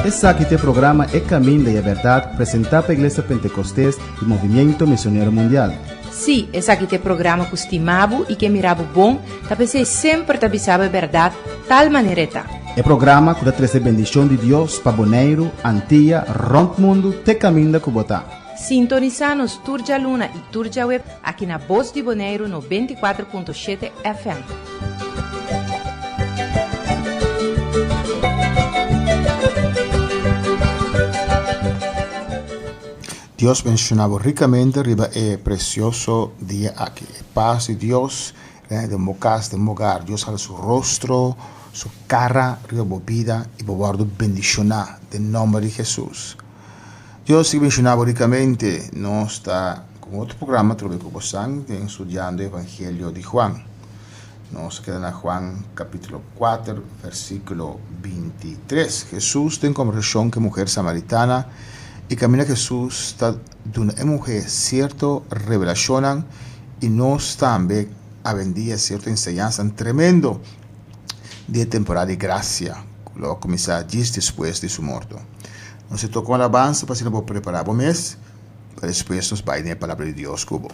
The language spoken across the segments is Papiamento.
Esaki ta e programa E Caminda y e Berdad presenta pa Iglesia Pentecostes y Movimiento Misionero Mundial. Sí, esaki ta e programa ku stima bo i ke mira bo bon, ta p'esei semper ta bisa bo e bèrdat tal manera e ta. E programa ku ta trese bendishon di Dios pa Boneiru, Antia, rònt mundu te kaminda ku bo ta. Sintonisá nos tur djaluna i tur djaweb aki na Bos di Boneiru 94.7 FM. Dios bendiciona bo ricamente riba e precioso dia aki. E paz di Dios reina den bo cas, den bo hogar. Dios hala su rostro, su cara riba bo bida y bo wordo bendiciona den nomber di Jesus. Dios sigui bendiciona bo ricamente. Nos ta cu otro programa trobe cu bo san den studiando Evangelio di Juan. Nos a keda na Juan capitulo 4 versiculo 23. Jesus den conversacion cu e muher samaritana y caminda Jesus ta duna e muher cierto revelacionnan y nos tambe awendia cierto enseñansanan tremendo di e temporada di gracia cu lo a cuminsa djis despues di su morto. Nos a toca un alabansa pa asina bo prepara bo mes pa despues nos bai den e palabra di Dios cu bo.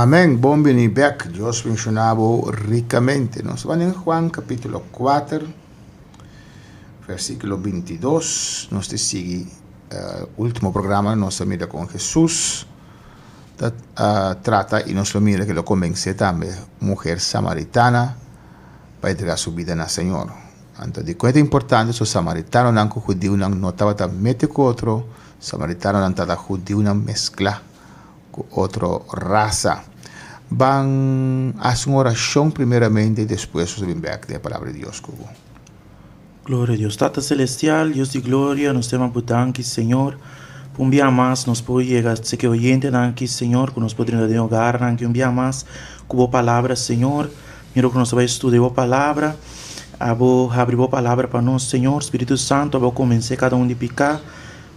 Amen, bon bini bek. Dios bendiciona bo ricamente. Nos ta den Juan capítulo 4, versículo 22. Nos ta sigui uh, último programa, nos ta mira con Jesús ta uh, trata y nos lo mira que lo convence tambe mujer samaritana pa entregar su vida na Señor. Anto di kon e ta importante so samaritanonan ku hudiunan no tabata mete ku otro, samaritanonan tabata hudiunan meskla ku otro rasa. Ban hasi un orashon primeramente i despues nos ta bin bèk den e Palabra di Dios ku bo. Gloria a Dios. Tata Celestial, Dios di gloria, nos ta yama bo danki, Señor, pa un bia mas nos por yega seki oyentenan aki, Señor, ku nos por drenta den hogarnan aki un bia mas ku bo palabra, Señor. Mira ku nos ta bai studia bo palabra. Abo habri bo palabra pa nos, Señor. Spiritu Santo, abo konvensé kada un di piká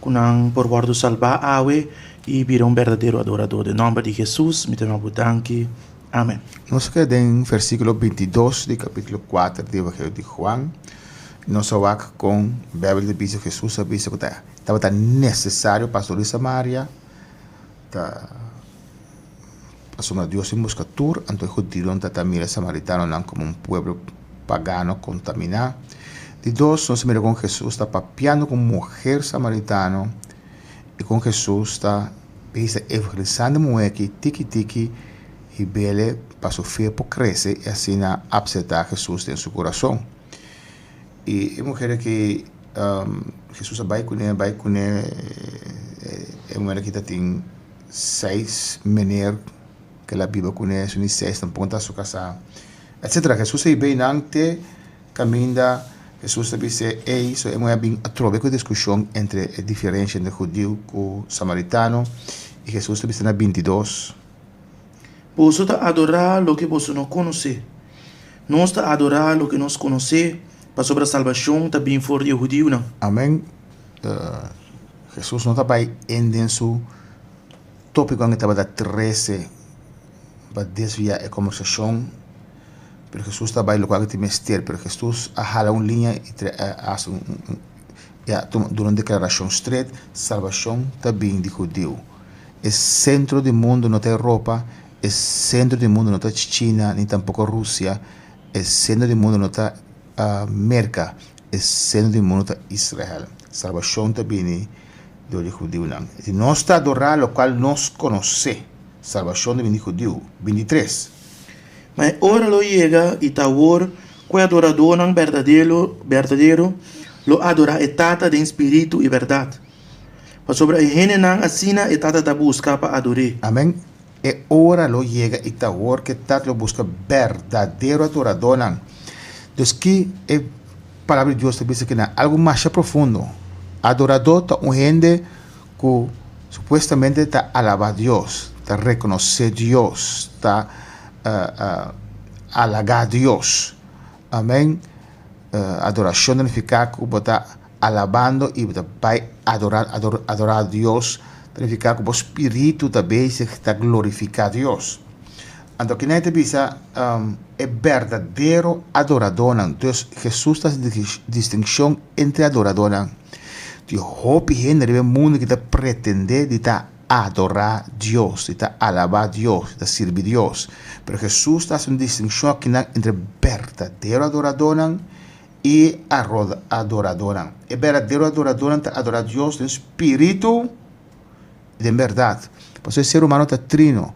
ku nan por wòrdu salbá awe i bira un berdadero adoradó. Den nòmber di Hesus mi ta yama bo danki. Amen. Nos a keda den versíkulo bintidos di kapítulo kuater di Evangelio di Juan. Nos a wak kon Beibel ta bisa Hesus a bisa ku ta tabata nesesario pastor di Samaria ta pasobra Dios tin buska tur, anto e hudionan ta ta mira e samaritanonan komo un pueblo pagano kontaminá. Di dos, nos a mira kon Hesus ta papiando ku un muher samaritano i kon Hesus ta bisa evangelisando e muher aki tiki tiki i bele pa su fe por krese i asina apseptá Hesus den su kurason. I e muher aki Hesus a bai kuné, bai kuné, e muher aki ta tin seis meneer ku el a biba kuné, esun di seis tampoko ta su kasá, etsetera. Hesus a hib'é nan te kaminda Hesus ta bis'é, Ey, so e muher a bin atrobe ku e diskushon entre e diferensha entre hudiu ku samaritano, i Hesus ta bisa na bintidos. Boso ta adorá loke boso no konosé. Nos ta adorá loke nos konosé, pasobra salbashon ta bin for di e hudiunan. Amèn. Hesus no ta bai en den su tópikonan ku tabata trese pa desviá e kombersashon, pero Hesus ta bai lokual ku tin mester. Pero Hesus a hala un liña i a hasi un i a duna un deklarashon stret, Salbashon ta bin di hudiu. E sentro di mundu no ta Europa, e sentro di mundu no ta China ni tampoko Rusia, e sentro di mundu no ta Merka, e sentro di mundu ta Israel. Salbashon ta bini dor di hudiunan. Si nos ta adorá lokual nos konosé, salbashon ta bini di hudiu. Bintitres. Ma e ora lo yega i ta awor ku e adoradónan berdadero lo adorá e Tata den spiritu i bèrdat. Pasobra e hendenan asina e Tata ta buska pa ador'é. Amen. E ora lo yega i ta awor ku e Tata lo buska berdadero adoradónan. Dus ki e Palabra di Dios ta bisa kinan? Algu masha profundo. Adoradó ta un hende ku supuestamente ta alabá Dios, ta rekonosé Dios, ta halagá Dios. Amen. Adorashon ta nifiká ku bo ta alabando i bo ta bai adorá adorá Dios, ta nifiká ku bo spiritu ta bezig ta glorifiká Dios. Anto kinan e ta bisa e berdadero adoradónan. Dus Hesus ta hasi distinshon entre adoradónan. Tin hopi hende riba e mundu ki ta pretendé di ta adorá Dios, di ta alabá Dios, di ta sirbi Dios. Pero Hesus ta hasi un distinshon akinan entre berdadero adoradónan i adoradónan. E berdadero adoradónan ta adorá Dios den spiritu i den bèrdat. Pasobra e ser humano ta trino.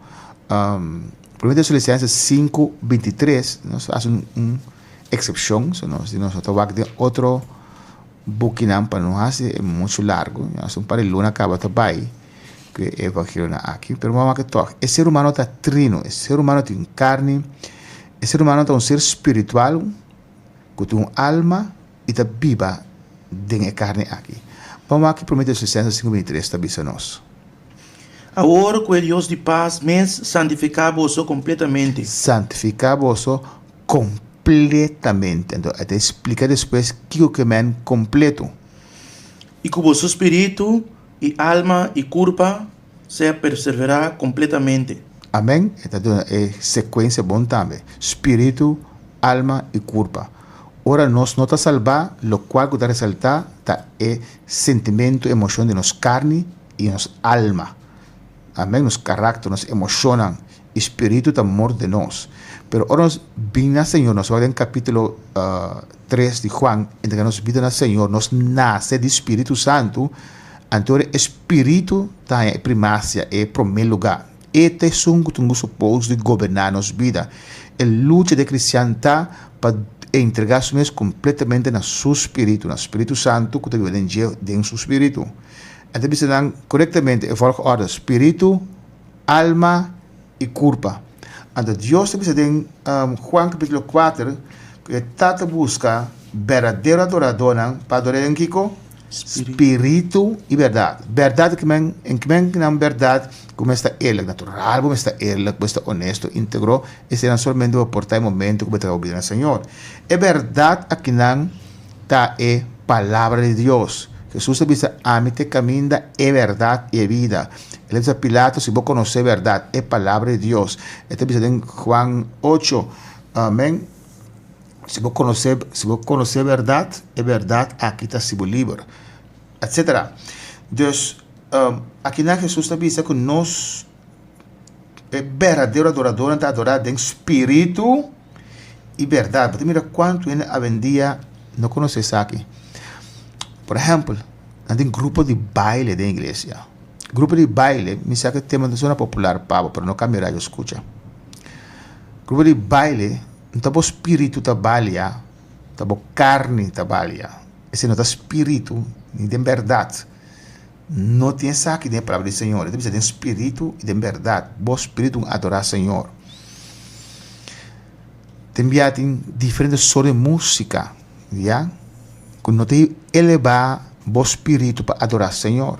Primero Tesalonicenses sinku bintitres, nos ta hasi un eksepshon, so nos di nos no ta wak den otro bukinan pa no hasi e muchu largu, hasi un par di luna kaba ta bai ku e evangelionan aki, pero bo a wak tòg, e ser humano ta trino, e ser humano tin karni, e ser humano ta un ser spiritual ku tin un alma i ta biba den e karni aki. Bo a wak ki Promé Tesalonicenses sinku bintitres ta bisa nos. Awor ku e Dios di pas mes santifiká boso kompletamente. Santifiká boso kompletamente. Anto e ta splika despues kiko ke men kompleto. I ku boso spiritu i alma i kurpa sea perseverá kompletamente. Amen. E ta duna e sekuensia bon tambe, spiritu, alma i kurpa. Ora nos no ta salbá, lokual ku ta resaltá ta e sentimentu, emoshon di nos karni i nos alma. Amen. Nos karakter, nos emoshonnan. I spiritu ta mor den nos. Pero ora nos bin na Señor, nos wak den capítulo tres di Juan, entrega nos bida na Señor, nos nace di Spiritu Santu, anto ora e Spiritu ta haña e primacia, e prome lugar. E ta esun cu tin cu supos di goberna nos bida. E lucha di e cristian ta pa entrega su mes completamente na su Spiritu, na Spiritu Santu cu ta biba den dje, den su Spiritu. E ta bisa nan corectamente e volgorde, Spiritu, alma i kurpa. Anto Dios ta bisa den Juan kapítulo 4 ku e Tata buska berdadero adoradónan pa ador'é den kiko? Spiritu i bèrdat. Bèrdat ke men, en ke men nan bèrdat ku mester ta eerlijk, natural bo mester ta eerlijk, bo mester ta honesto, íntegro, eseinan solamente bo por ta e momento ku bo ta obedesé na Señor. E bèrdat akinan ta e Palabra di Dios. Hesus a bisa, Ami ta e kaminda, e bèrdat i e bida. El a bisa Pilato, Si bo konosé e bèrdat, e Palabra di Dios. E ta bisa den Juan ocho, Amèn, Si bo konosé, si bo konosé e bèrdat, e bèrdat aki ta hasi bo liber, etsetera. Dus, akinan Hesus ta bisa ku nos e berdadero adoradornan ta adorá den spiritu i bèrdat. Bo ta mira kuantu hende awendia no konosé esaki. Por ehèmpel, nan tin grupo di baile den iglesia. Grupo di baile, mi sa ku e tema no ta sona popular pa bo, pero no kambia radio skucha. Grupo di baile, no ta bo spiritu ta balia, ta bo karni ta balia. Esei no ta spiritu ni den bèrdat. No tin esaki den e palabra di Señor. E ta bisa den spiritu i den bèrdat. Bo spiritu un adorá Señor. Tin bia tin diferente sort di músika, ya, ku no ta elevá bo spiritu pa adorá Señor.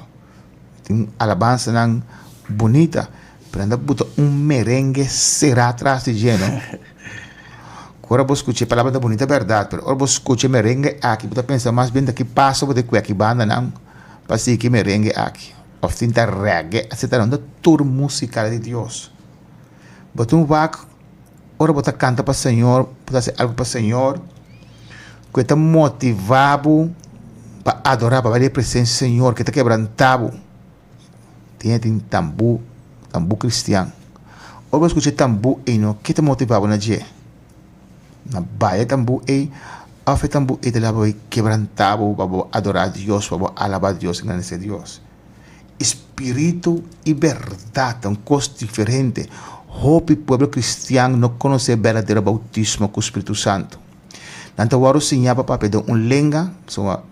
Tin alabansanan bunita, pero nan ta buta un merengue será tras di dje, no? Ku ora bo skucha e palabra ta bunita bèrdat, pero ora bo skucha e merengue aki bo ta pensa mas bien ta ki paso bo ta kue aki bandanan. Pa sigui merengue aki of tin ta reggae etcetera no ta tur musica di Dios. Bo tin wak ora bo ta canta pa Señor bo ta haci algo pa Señor cu e ta motiva bo pa adora pa bay den presencia di Señor cu ta kebranta bo. Tin tin tambu tambu cristian ora bo scucha e tambu ey no ke ta motiva bo na dje? Na bai e tambú ei, òf e tambú ei ta laga bo kebrantá bo pa bo adorá Dios, pa bo alabá Dios i grandesé Dios. E spiritu i bèrdat ta un kos diferente. Hopi pueblo kristian no konosé berdadero boutismo ku Spiritu Santu. Nan ta wòrdu siñá pa papia den un lenga, pasobra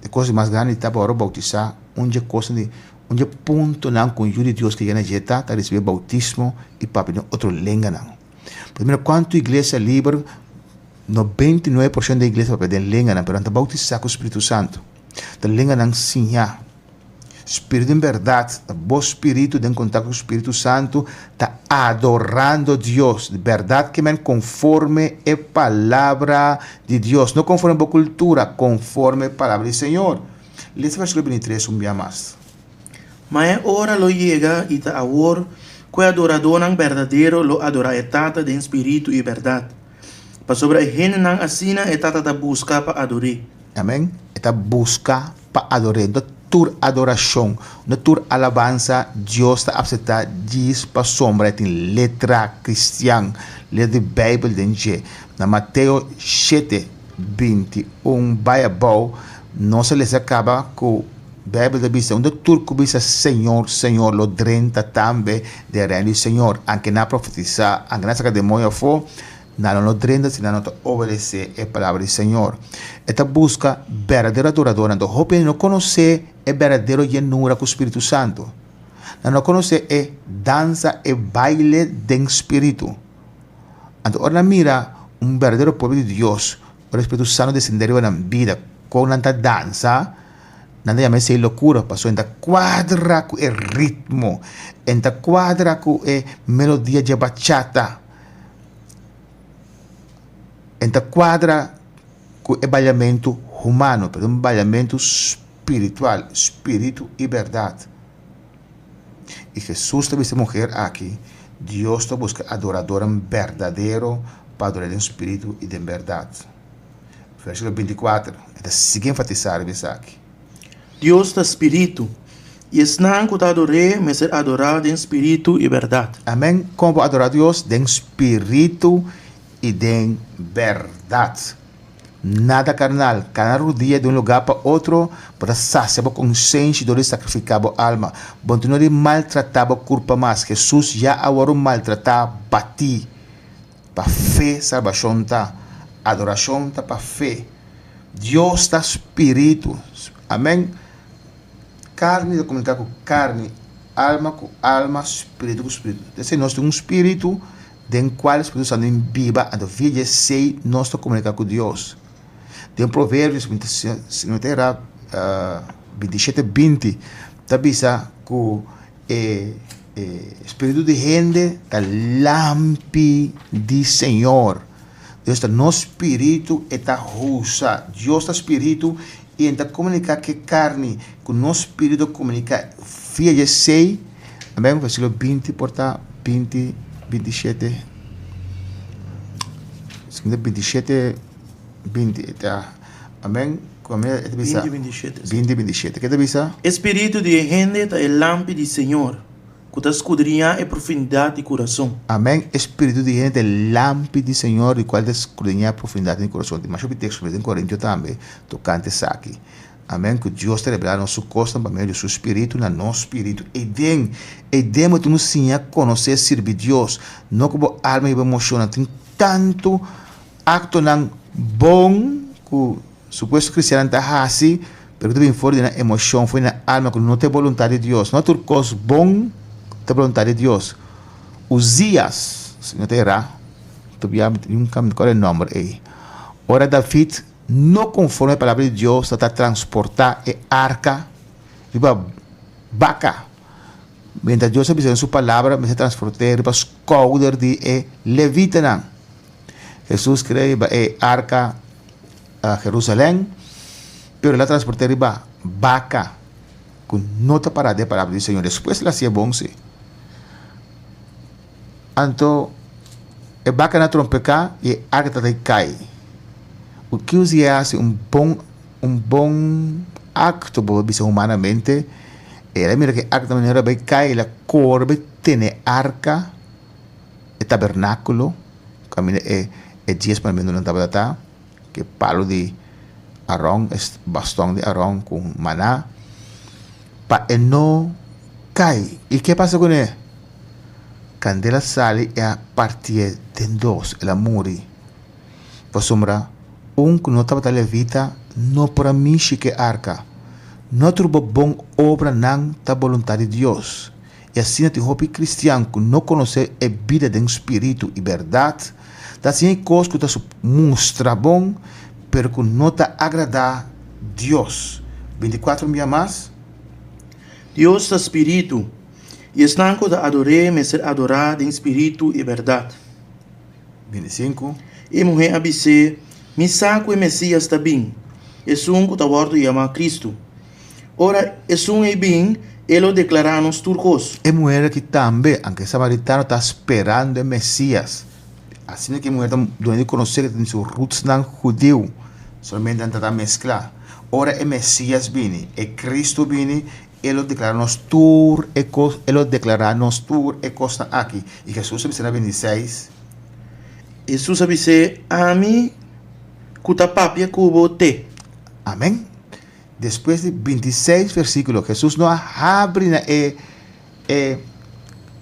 e kos di mas grandi ta pa wòrdu boutisá, un dje kosnan di un dje puntonan ku un yu di Dios ke yega na dje ta, ta risibí boutismo i papia den otro lenganan. Pues mira cuanto iglesia liber, 99% de iglesia papia den lenganan, pero nan ta bautisa cu Spiritu Santo. Ta lenganan siña. Spiritu en berdad, ta bo spiritu den contacto cu Spiritu Santo ta adorando Dios. Di berdad ke men conforme e palabra di Dios, no conforme bo cultura, conforme e palabra di Señor. Lesa versículo 23 un bia mas. Ma e ora lo yega i ta awor ku e adoradónan berdadero lo adorá e Tata den spiritu i bèrdat, pasobra e hendenan asina e Tata ta buska pa ador'é. Amèn. E ta buska pa ador'é. No tur adorashon, no tur alabansa Dios ta apseptá djis pasobra e tin letra kristian, letra di Beibel den dje. Na Mateo shete, 21 bai abou, nos a lesa kaba ku. Bijbel ta bisa, Unda tur ku bisa Señor, Señor lo drenta tambe den Reino di Señor. Anke nan a profetisá, anke nan a saka demoño afó, nan lo no drenta si nan no ta obedesé e palabra di Señor. E ta buska berdadero adoradornan. Anto hopi hende no konosé e berdadero yenura ku Spiritu Santu. Nan no konosé e dansa, e baile den Spiritu. Anto ora nan mira un berdadero pueblo di Dios, ora e Spiritu Santu desendé riba nan bida, kon nan ta dansa, Nan ta yama esei lokura pasobra e ta kuadra ku e ritmo, e ta kuadra ku e melodia dje bachata, e ta kuadra ku e baliamentu humano, pero un baliamentu spiritual, spiritu i bèrdat. I Hesus ta bisa e muher aki, Dios ta buska adoradornan berdadero pa ador'é den spiritu i den bèrdat. Versíkulo 24, e ta sigui enfatisá riba esaki. Dios ta Spiritu, i esnan ku ta ador'é mester adorá den spiritu i bèrdat. Amèn. Kon bo adorá Dios? Den spiritu i den bèrdat. Nada karnal. Kana rudia di un lugá pa otro, bo ta sasia bo konsenshi dor di sakrifiká bo alma. Bo no di maltratá bo kurpa mas. Hesus ya a wòrdu maltratá, batí. Pa fe salbashon ta. Adorashon ta pa fe. Dios ta spiritu. Amen. Karni ta komuniká ku karni, alma ku alma, spiritu ku spiritu. Esei nos tin un spiritu. den kual Spiritu Santu in biba, anto via di esei nos ta komuniká ku Dios. Den Proverbios, si no ta erá, 27, 20, ta bisa ku e spiritu di hende ta lampi di Señor. Dios ta nos spiritu, e ta husa. Dios ta spiritu i e ta komuniká ku e karni, ku nos spiritu ta komuniká via di esei. Amen. Versíkulo 20 por ta 20, 27. 27, 20 ta. Amen. Come e ta bisa? 20, 27. 20, 27. Ke ta bisa? E spiritu di e hende ta e lampi di Señor, ku ta skudriñá e profundidat di kurason. Amen. E spiritu di hende ta e lampi di Señor, di kual ta skudriñá e profundidat di kurason. Tin masha hopi teksto den Korintio tambe tokante esaki. Amen. Ku Dios ta revelá nos su kosnan pa medio di su spiritu na nos spiritu. Ei den, ei den bo tin ku siña konosé sirbi Dios, no ku bo alma i bo emoshonnan. Tin tantu Aktonan bon ku supuesto kristiannan ta hasi, pero ku ta bin for di nan emoshon, for di nan alma, ku no ta e boluntat di Dios. No tur kos bon ta boluntat di Dios. Uzias, si no ta erá, tobia mi nunka mi kòrda e nòmber ei. Ora David, no konforme e palabra di Dios, ta ta transportá e arka riba baka, mientras Dios a bisa den su palabra mester transport'é riba skouder di e levitanan. Hesus kere riba e arka a Jerusalén, pero el a transport'é riba baka ku no ta pará den e palabra di Señor. Despues el a hasié bon sí. Anto e bakanan a trompeká i e arka tabata kai. Ki Uzías a hasi? Un bon un bon akto, bo por bisa humanamente. El a mira ku e arka ta manera bai kai, el a kore bai tene e arka, e tabernákulo. Kaminda e e dies mandamentunan tabata ta, ku e palu di Aron, e baston di Aron ku maná, pa e no kai. I ke pasa kuné? Kandela sali i a partié den dos, el a muri. Pasobra un ku no tabata levita no por a mishi ku e arka. No tur bo bon obranan ta boluntat di Dios. I asina tin hopi kristian ku no konosé e bida den spiritu i bèrdat, ta hasi e kos ku ta mustra bon, pero ku no ta agradá Dios. 24 un bia mas. Dios ta spiritu, i esnan ku ta ador'é mester adorá den spiritu i bèrdat. 25. E muhé a bis'é, Mi sa ku e Mesías ta bin, esun ku ta wòrdu yamá Kristu. Ora esun ei bin, e lo deklará nos tur kos. E muher aki tambe, anke samaritano, ta sperando e Mesías. Asina ku e muher ta duna di konosé ku ta tin su rutsnan hudiu, solamente nan ta ta mesklá. Ora e Mesías bini, e Kristu bini, e lo deklará nos tur e kos, e lo deklará nos tur e kosnan aki. I Hesus a bisa na 26. Hesus a bis'é, Ami ku ta papia ku bo te. Amen. Despues di 26 versíkulo, Hesus no a habri na e e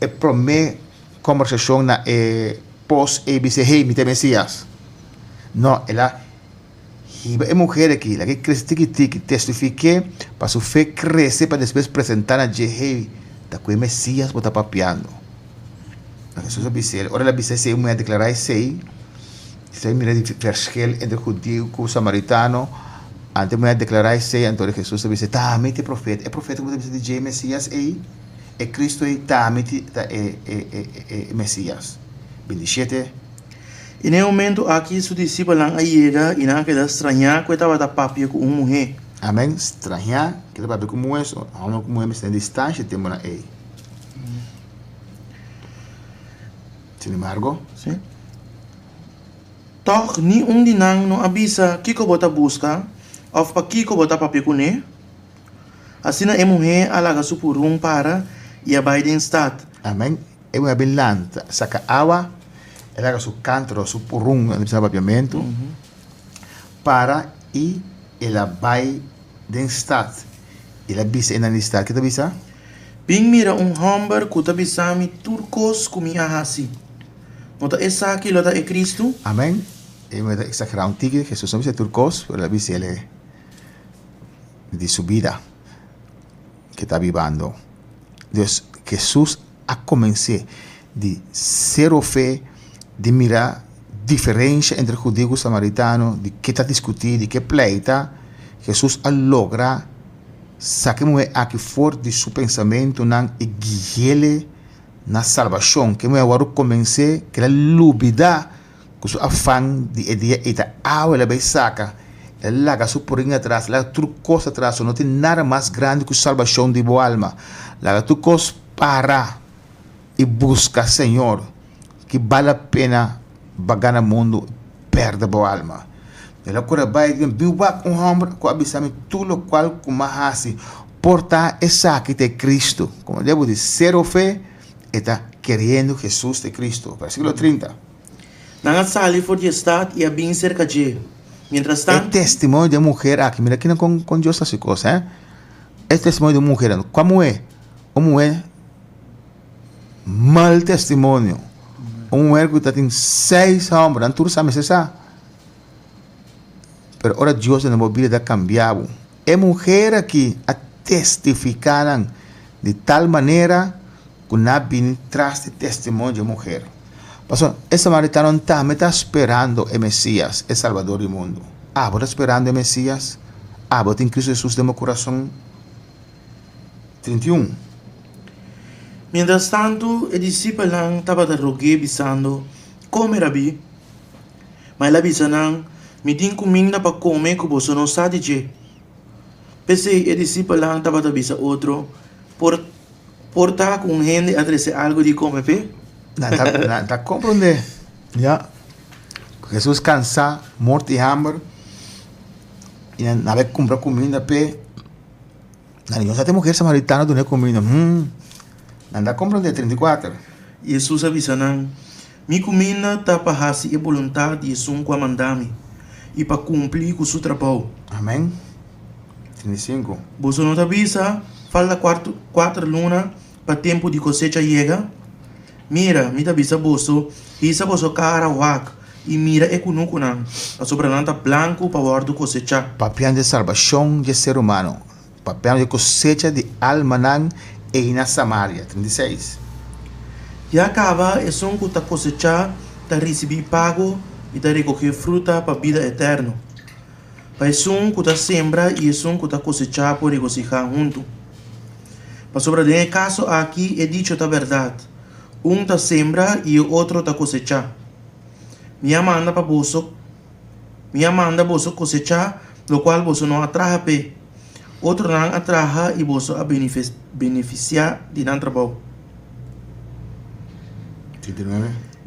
e promé kombersashon na e pos ei bis'é, Hey, mi ta e Mesías. No, el a hiba e muher aki, laga e krese tiki tiki, testifik'é pa su fe krese pa despues presentá na dje, Hey, ta ku e Mesías bo ta papiando. Hesus a bis'é, ora el a bisa esei, e muher a deklará esei. Esei mira di verschil entre hudiu ku samaritano. Antes muhé a deklará esei, anto Hesus a bisa, Ta ami ta e profeta. E profeta ku bo ta bisa di dje, e Mesias ei, e Kristu ei, ta ami ta e e Mesias. 27. I na e momentu aki su disipelnan a yega i nan a keda strañá ku e tabata papia ku un muhé. Amèn. Strañá ku e ta papia ku muhé, so hòmber ku muhé mester na distansha e tempunan ei. Sin embargo. Sí. Tòg ni un di nan no a bisa, Kiko bo ta buska? òf Pakiko bo ta papia kuné? Asina e muhé a laga su purun para i a bai den stat. Amèn. E muhé a bin lanta, saka awa, el a laga su kántaro, su purun, nan ta bisa na papiamentu, para i el a bai den stat. El a bisa e nan di stat, ke ta bisa? Bin mira un hòmber ku ta bisa mi tur kos ku mi a hasi. No ta esaki lo ta e Kristu? Amèn. E muhé ta eksagerá un tiki. Hesus no bisa tur kos, pero el a bisa el di su bida ke ta bibando. Dus, Hesus a komens'é di sero fe. di mira diferensha entre hudiu ku samaritano, di ke ta diskutí, di ke pleita, Hesus a logra saka e muhé aki for di su pensamentunan i gui'é na salbashon. Ke muhé a wòrdu konvensé ku el a lubidá ku su afan di e dia ei ta awe el a bai saka, el a laga su porin atras, el a laga tur kos atras, no tin nada mas grandi ku salbashon di bo alma. Laga tur kos para i buska Señor, ki bal la pena ba gana mundu i pèrdè bo alma. El a kore bai i bin wak un hòmber ku a bisa mi tur lokual ku mi a hasi. Por ta esaki ta e Kristu? Komo debo di sero fe, e ta keriendo Hesus ta e Kristu. Versíkulo 30. Nan a sali for di e stat i a bin serka dje. Mientras E tantu. testimonio di e muher aki, mira kina kon kon Dios ta hasi kos, eh. E testimonio di un muher, kua muher? Un muher mal testimonio. Un muher ku ta tin seis hòmber, nan tur sa mester sa. Pero ora Dios den bo bida ta kambia bo. E muher aki a testifiká nan di tal manera ku nan a bini tras di testimonio di e muher. Pasobra e samaritanonan tambe ta sperando e Mesias, e Salbador di mundu. Abo ta sperando e Mesias? Abo tin Kristu Hesus den bo kurason? 31. Mientras tantu, e disipelnan tabata rog'é bisando, Kome, Rabí. Ma el a bisa nan, Mi tin kuminda pa kome ku boso no sa di dje. P'esei e disipelnan tabata bisa otro, Por por ta ku un hende a trese algu di kome p'e? Nan ta nan ta komprondé, ya. Hesus kansá, morto di hamber, i nan a bai kumpra kuminda p'e. Nan di, Nos a tin muher samaritano duna e kuminda. Hum! Nan ta komprondé. 34. Hesus a bisa nan, Mi kuminda ta pa hasi e boluntat di esun ku a manda mi, i pa kumpli ku su trabou. Amèn. 35. Boso no ta bisa, Falta kuater luna pa tempu di kosecha yega? Mira, mi ta bisa boso, hisa boso kara wak i mira e kunukunan, pasobra nan ta blanku pa wòrdu kosechá. Papiando di salbashon dje ser humano, papiando di kosecha di almanan ei na Samaria. 36. Ya kaba esun ku ta kosechá ta risibí pago i ta rekohé fruta pa bida eterno, pa esun ku ta sembra i esun ku ta kosechá por regosihá huntu. Pasobra den e kaso aki e dicho ta bèrdat, Un ta sembra i e otro ta kosechá. Mi a manda pa boso Mi a manda boso kosechá lokual boso no a traha p'e. Otronan a traha i boso a benefisiá di nan trabou.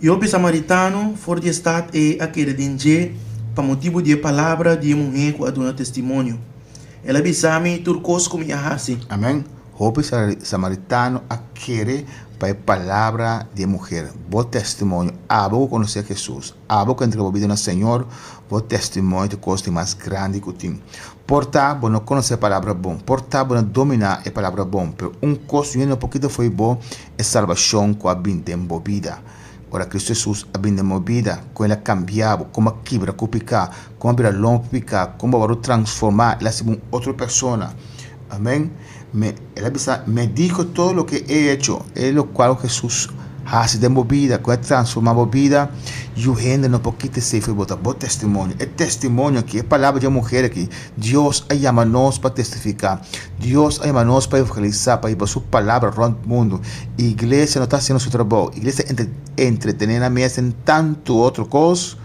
I hopi samaritano for di e stat ei a kere den dje pa motibu di e palabra di e muhé ku a duna testimonio, El a bisa mi tur kos ku mi a hasi. Amèn. Hopi samaritano a kere pa e palabra di e muher. Bo testimonio, abo ku konosé Hesus, abo ku a entrega bo bida na Señor, bo testimonio ta e kos di mas grandi ku tin. Por ta bo no konosé e palabra bon, por ta bo no dominá e palabra bon, pero un kos yendo pokito fo'i bo, e salbashon ku a bin den bo bida. Ora Kristu Hesus a bin den bo bida, kon el a kambia bo, kon bo a kibra ku piká, kon bo a bira lomp ku piká, kon bo a wòrdu transformá, el a hasi bo un otro persona. Amén. Me, el a bisa, me dijo todo loke he hecho, e lokual ku Hesus hasi den bo bida, ku a transformá bo bida, yu hende no por kita esei for bo, ta bo testimonio. E testimonio aki, e palabra di e muher aki, Dios a yama nos pa testifiká, Dios a yama nos pa evangelisá, pa hiba su palabra rònt mundu. Iglesia no ta hasiendo su trabou, iglesia ta entretené nan mes den tantu otro kos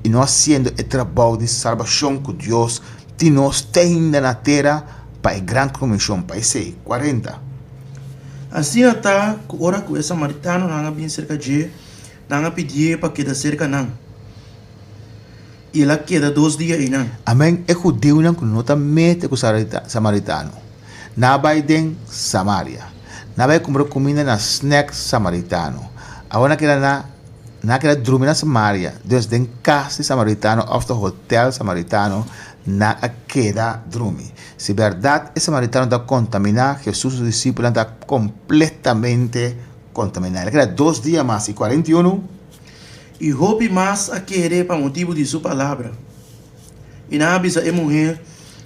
i no hasiendo e trabou di salbashon ku Dios tin nos te ainda na tera pa e gran komishon pa esei. 40. Asina ta ku ora ku e samaritanonan a bin serka dje, nan a pidié pa keda serka nan, i el a keda dos dia einan. Amen, e hudiunan ku no ta mete ku samaritano, nan a bai den Samaria. Nan a bai kumpra kuminda na snèk samaritano. Awor nan keda na Nan a keda drumi na Samaria. Dus den kas di samaritano òf ta hotèl samaritano nan a keda drumi. Si bèrdat e samaritano ta kontaminá, Hesus su disipelnan ta kompletamente kontaminá. El a keda dos dia mas i 41. I hopi mas a kere pa motibu di su palabra. I nan a bisa e muhé,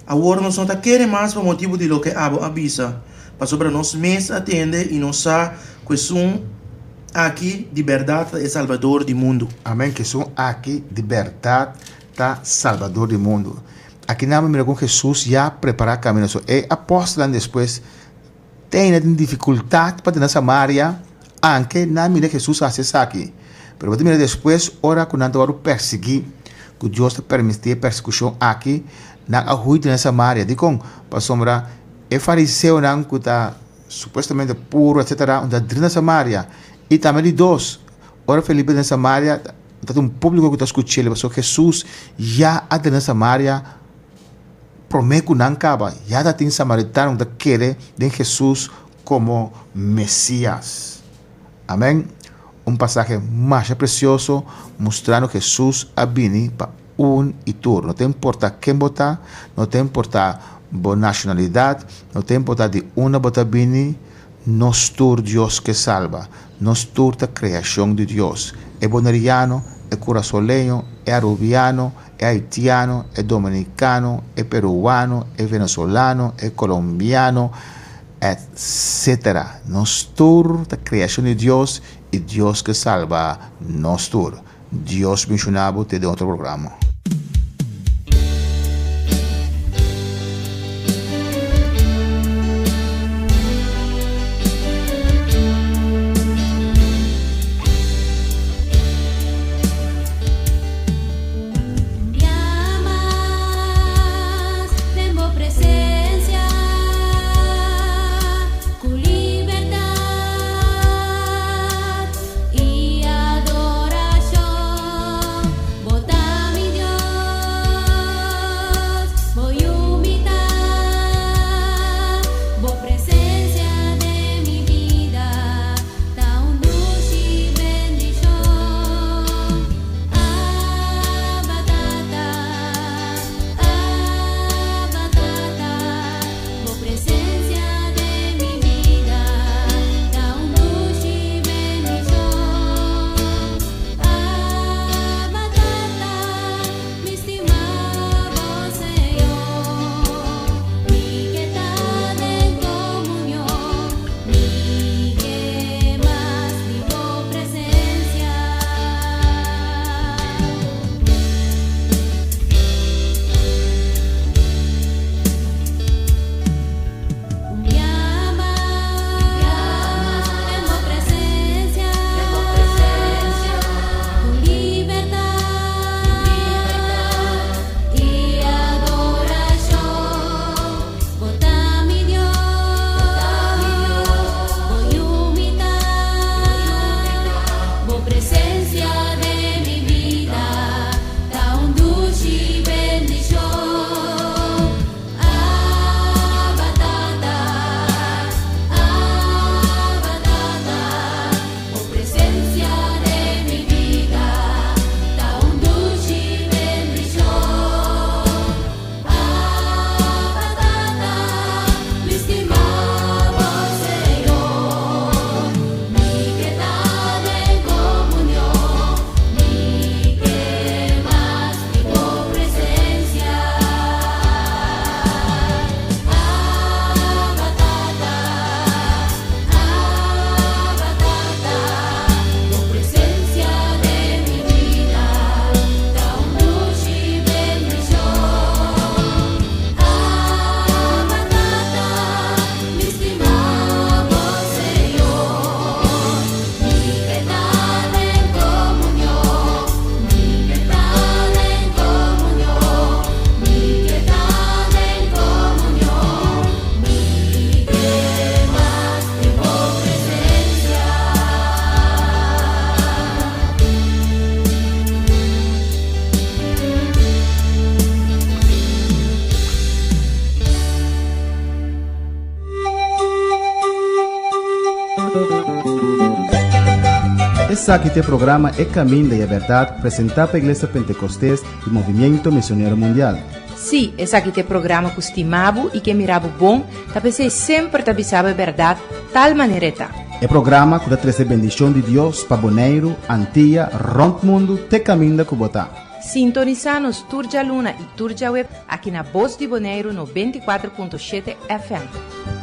Awor nos no ta kere mas pa motibu di loke abo a bisa, pasobra nos mes a tende i nos sa ku esun. Aki di bèrdat ta e Salbador di mundu. Amèn, ku esun aki di bèrdat ta Salbador di mundu. Aki nan bo mira kon Hesus ya prepará kaminda. So e apòstelnan despues tene tin difikultat pa tene Samaria, anke nan mira Hesus hasi esaki. Pero bo ta mira despues ora ku nan ta wòrdu persiguí, ku Dios ta permití e persekushon aki, nan a hui tene Samaria. Dikon? Pasobra e fariseonan ku ta supuestamente puru etcetera un ta drenta Samaria. I tambe di dos, ora Felipe den Samaria ta tin un públiko ku ta skuch'el pasobra Hesus ya a drenta Samaria promé ku nan kaba. Ya ta tin samaritano ku ta kere den Hesus komo Mesias. Amèn. Un pasahe masha presioso mustrando Hesus a bini pa un i tur. No ta importa ken bo ta, no ta importa bo nashonalidat, no ta importa di unda bo ta bini, nos tur Dios ke salba. Nos tur ta kreashon di Dios. E boneriano, e kurasoleño, e arubiano, e haitiano, e dominikano, e peruano, e venezolano, e kolombiano, etc. Nos tur ta kreashon di Dios i Dios ke salba nos tur. Dios benshoná bo te den otro programa. Esaki ta e programa E Caminda y e Berdad presenta pa Iglesia Pentecostes y Movimiento Misionero Mundial. Sí, esaki ta e programa cu stima bo y ke mira bo bon, ta p'esey semper ta bisa bo e berdad tal manera e ta. E programa cu ta trece bendicion di Dios pa Boneiru, Antia, rond mundo te caminda cu bo ta. Sintonisa nos tur djaluna y tur djaweb aki na Bos di Boneiru 94.7 FM.